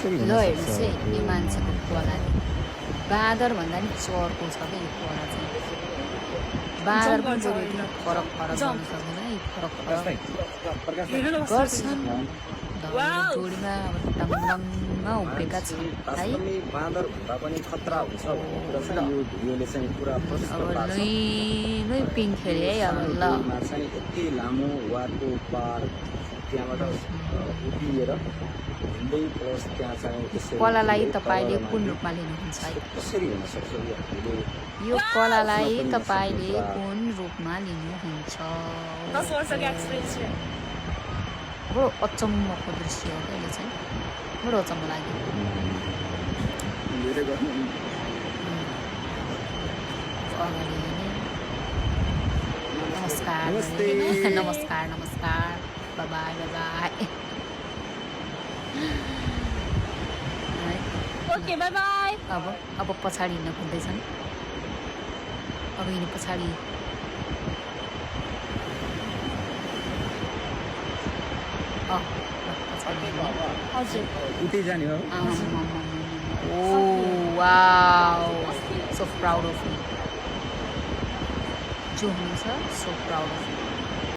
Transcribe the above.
कसरी ल हुन हेर्नुहोस् है सक्छ यो मान्छेको कोलाले बाँदर भन्दा नि चर्को छ क्या यो कोला चाहिँ बाँदर पनि बरु यति फरक फरक गर्न सक्दैन है फरक फरक गर्छन् जोडीमा अब टङरङमा उभिएका छन् है बाँदर भन्दा पनि खतरा हुन्छ भन्ने कुरा चाहिँ यो भिडियोले चाहिँ पुरा प्रष्ट अब पार्छ नुई पिङ खेरे है अब ल सानो चाहिँ यति लामो वारको पार त्यहाँबाट उभिएर हिँड्दै प्लस त्यहाँ चाहिँ त्यसरी कलालाई तपाईँले कुन रूपमा लिनुहुन्छ है कसरी हुन सक्छ यो हामीले यो कलालाई तपाईँले कुन रूपमा लिनुहुन्छ बडो अचम्मको दृश्य हो क्या यो चाहिँ बडो अचम्म लाग्यो धेरै गर्नु अगाडि नै नमस्कार नमस्कार नमस्कार bye-bye bye-bye okay by by अब पछाडि हिँड्न खोज्दैछन् अब यिनी पछाडि पछाडि हजुर उतै जाने हो Oh, wow. So proud of you. So proud of you.